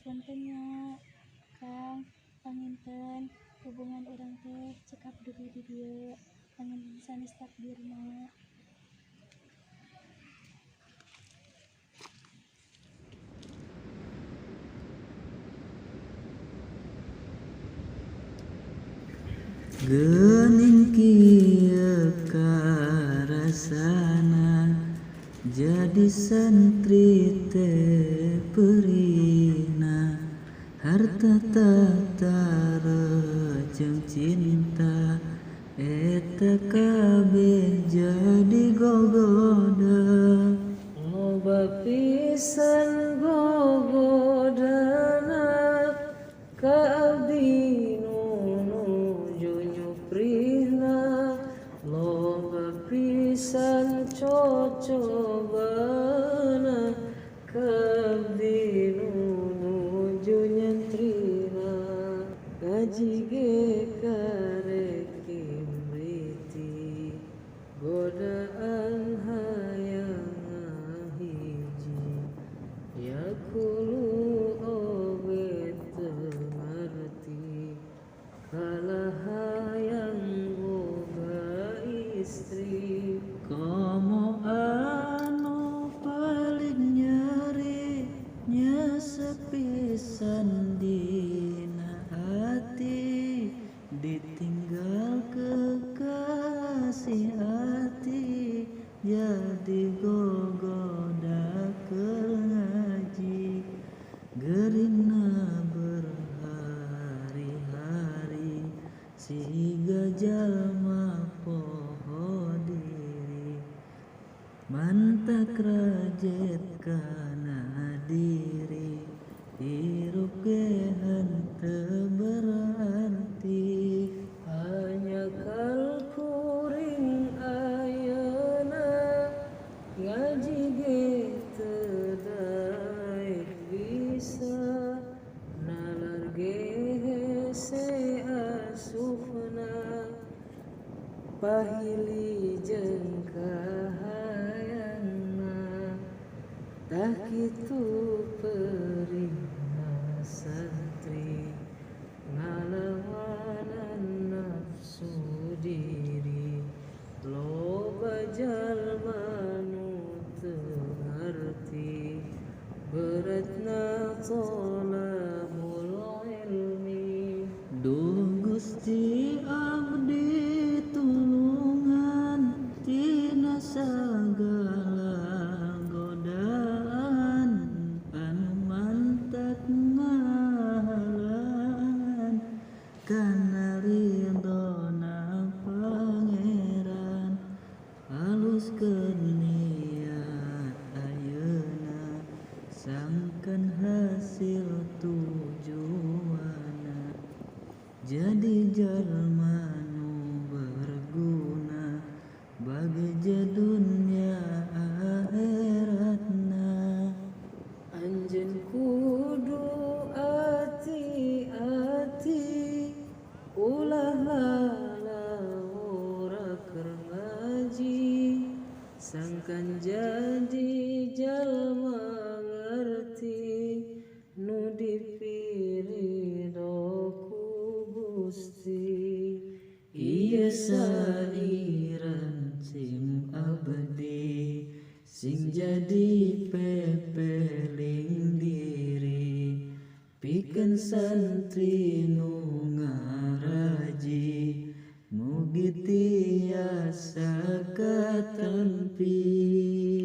Punten nya, Kang, panginten hubungan urang teh cekap dugi di dieu, panginten sanes takdirna. Geuning kieu karasana jadi santri teh perihna, harta tahta jeung cinta eta kabeh jadi gogoda. Loba pisan gogodana ka abdi nu nuju nyuprihna, loba pisan cocobana ka abdi nu nuju nyantrina. Ngaji ge karek kimriti godaan hayang ngahiji, yakulu oge teu ngarti kalah hayang boga istri. Komo anu paling nyeri nyesek pisan dina hati, ditinggal kekasih hati jadi gogoda keur ngaji. Geuringna berhari-hari siga jalma poho diri, mantak rajet kana diri hirup ge henteu berarti. Hanya kuring ayeuna ngaji ge teu daek bisa, nalar ge hese asupna pahili jeung kahayangna. Tah kitu perihna santri ngalawanan nafsu diri, loba jalma nu teu ngarti beratna thalabul ilmi. Duh Gusti abdi tulungan tina sagala godaan anu mantak ngahalangan kana ridhona Pangeran. Haluskeun niat ayeuna sangkan hasil tujuanna, jadi jalma nu berguna bagja dunya akhiratna. Anjeun kudu ati-ati ulah lalawura keur ngaji, sangkan jadi jalma ngarti nu dipirido ku Gusti. Ieu sairan sim abdi sing jadi pepeling diri, pikeun santri nu ngaraji mugi tiasa katempi.